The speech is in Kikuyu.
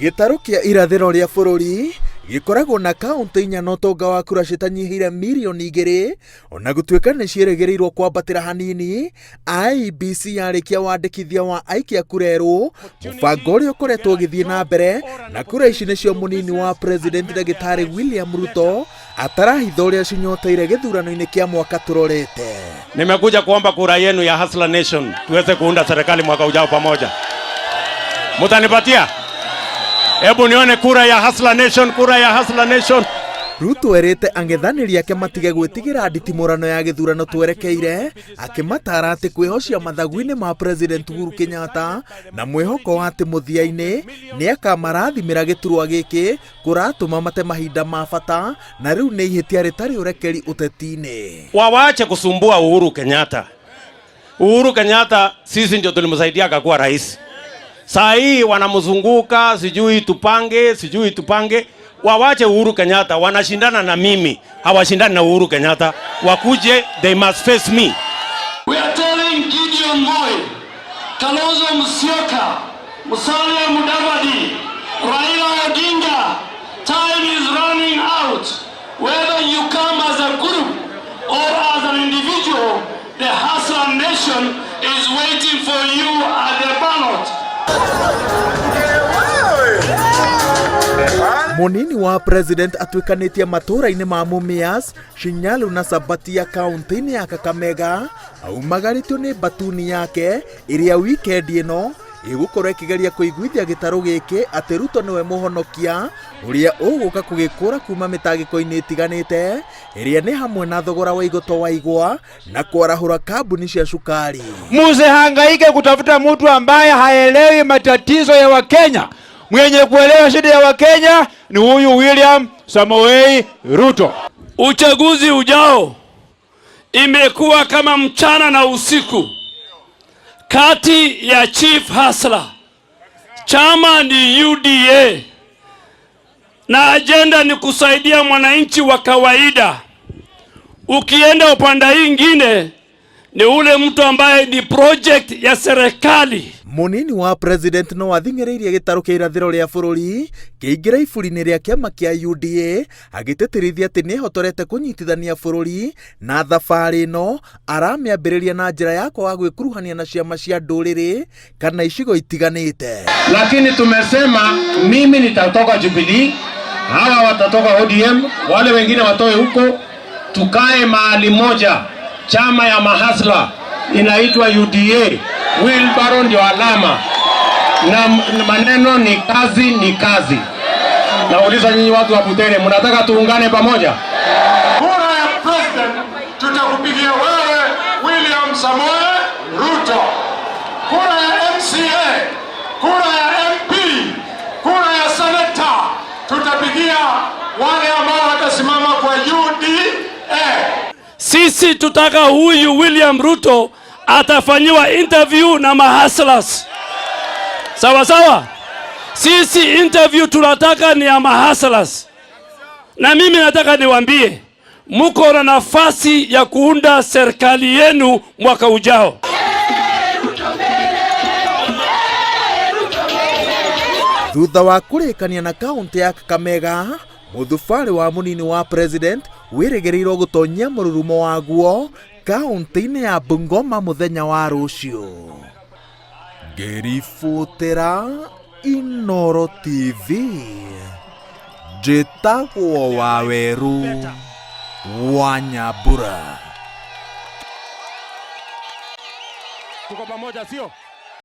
Gĩtarũ kĩa irathĩro rĩa bũrũri gĩkoragwo na kaũntĩ inya na ũtonga wa kura citanyihĩire mirioni 2, ona gũtuĩka nĩ ciĩrĩgĩrĩirwo kwambatĩra hanini IEBC yarĩkia wandĩkithia wa aikia kura erũ, mũbango ũrĩa ũkoretwo ũgĩthiĩ na mbere na kura ici nĩcio mũnini wa president Ndagĩtarĩ William Ruto atarahitha ũrĩa cinyoteire gĩthurano-inĩ kĩa mwaka tũrorete. Nimekuja kuomba kura yenu ya Hustler Nation tuweze kuunda serikali mwaka ujao pamoja. Mutanipatia? Hebu nione kura ya Hustler Nation, kura ya Hustler Nation. Ruto erĩte ang'ethanĩri ake matige gwĩtigĩra nditimũrano ya gĩthurano twerekeire, akĩmatara atĩ kwĩhocia mathagu-inĩ ma President Uhuru Kenyatta na mwĩhoko wa atĩ mũthia-inĩ nĩakamarathimĩra gĩturwa gĩkĩ kũratũma mate mahinda ma bata na rĩu nĩ ihĩtia rĩtarĩ ũrekeri ũteti-inĩ. Wawache kusumbua Uhuru Kenyatta. Uhuru Kenyatta sisi ndio tulimsaidia akakuwa rais. Saa hii wanamzunguka, sijui tupange, sijui tupange. Wawache Uhuru Kenyatta, wanashindana na mimi, hawashindani na Uhuru Kenyatta. Wakuje, they must face me. We are telling Gideon Moi, Kalonzo Musyoka, Musalia Mudavadi, Raila Odinga, time is running out. Whether you come as a group or as an individual, the Hustler Nation is waiting for you at the ballot. Munini wa president atuĩkanĩtie matũũra-inĩ ma Mumias, Shinyalu na Sabatia kaunti-inĩ ya Kakamega aumagarĩtio nĩ mbatuni yake ĩrĩa wikendi ĩno ĩgũkorwo ĩkĩgeria kũiguithia gĩtarũ gĩkĩ atĩ Ruto nĩwe mũhonokia ũrĩa ũgũka kũgĩkũra kuma mĩtangĩko-inĩ ĩtiganĩte ĩrĩa nĩ hamwe na thogora wa igoto wa igwa na kwarahũra kambuni cia cukari. Musihangaike kutafuta mtu ambaye haelewi matatizo ya Wakenya. Mwenye kuelewa shida ya Wakenya ni huyu William Samoei Ruto. Uchaguzi ujao imekuwa kama mchana na usiku kati ya Chief Hustler, chama ni UDA na ajenda ni kusaidia mwananchi wa kawaida. Ukienda upande ingine ni ule mtu ambaye ni project ya serikali. Munini wa president no athing'ĩrĩirie gĩtarũ kĩa irathĩro rĩa bũrũri kĩingĩra iburi-inĩ rĩa kĩama kĩa UDA agĩtĩtĩrithia atĩ nĩehotorete kũnyitithania bũrũri na thabarĩ ĩno aramĩambĩrĩria na njĩra ya kwaga gwĩkuruhania na ciama cia ndũrĩrĩ kana icigo itiganĩte. Lakini tumesema mimi nitatoka Jubilee, hawa watatoka ODM, wale wengine watoe huko, tukae mahali moja. Chama ya mahasla inaitwa UDA. Wheelbarrow ndio alama na maneno ni kazi, ni kazi. Nauliza nyinyi watu wa Butere, mnataka tuungane pamoja? Kura ya president tutakupigia wewe William Samoei Ruto. Kura ya MCA, kura ya MP, kura ya senator tutapigia wale ambao watasimama kwa UDA. Sisi tutaka huyu William Ruto atafanyiwa interview na mahaslas. Sawa sawa? Sisi interview tunataka ni ya mahaslas. Na mimi nataka niwaambie, muko na nafasi ya kuunda serikali yenu mwaka ujao. Thutha wa kũrĩkania na kaunti ya Kakamega, mũthubarĩ wa mũnini wa president wĩrĩgĩrĩirwo gũtonyia mũrurumo waguo kaunti-inĩ ya Bungoma mũthenya wa rũciũ. Ngĩribotera Inooro TV, njĩtagwo Waweru wa Nyambura. Tuko pamoja, sio?